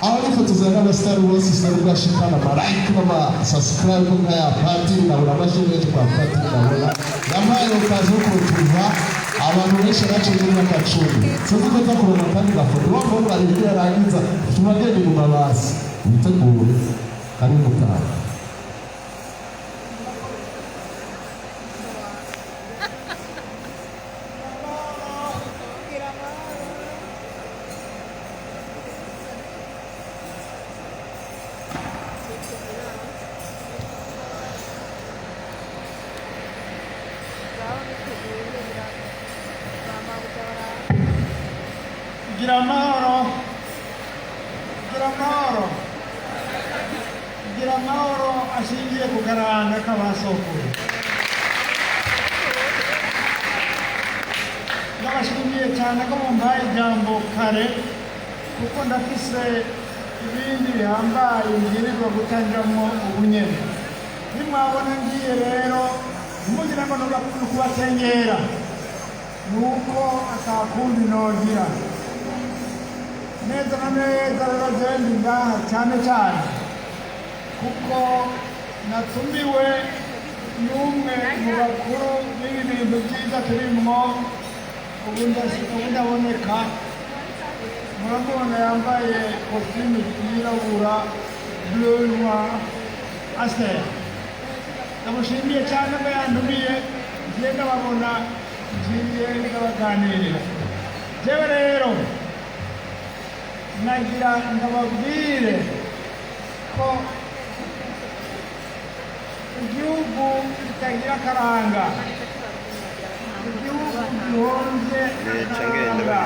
Aho nifotoza n'abasitari bose, sinari bwashikana ama like n'ama subscribe nk'aya Patiri. Nabona amashyi menshi kwa Patiri, ndabona yampaye okazi yo kurutuva abantu benshi naciye imyaka 10. Sinzi ko nza kuronka akandi gafoto bavumba ibyo yarangiza, tubagenda inyuma basi witegure kari mutaha. Gira amahoro, gira amahoro, gira amahoro ashingiye ku karanga k'abasokuru. Ndabashimiye cyane ko mumpaye ijambo kare, kuko ndafise ibindi bihambaye mbwirizwa gutangiramwo ubunyene. Nimwabona ngiye rero, ntimugire ngo ni ukubatengera, ni uko atakundi nogira. Neza na neza rero, jewe ndi ngaha cyane cyane kuko natumiwe n'umwe mu bakuru b'ibi bintu byiza turimwo. Ubu ndaboneka, muramubona, yambaye kositimu yirabura, bleu noir aster. Ndamushimiye cyane ko yantumiye. Ngiye ndababona, ngiye ndabaganirira. Jewe rero nagira ndababwire ko igihugu kitagira akaranga, igihugu gihomvye akaranga.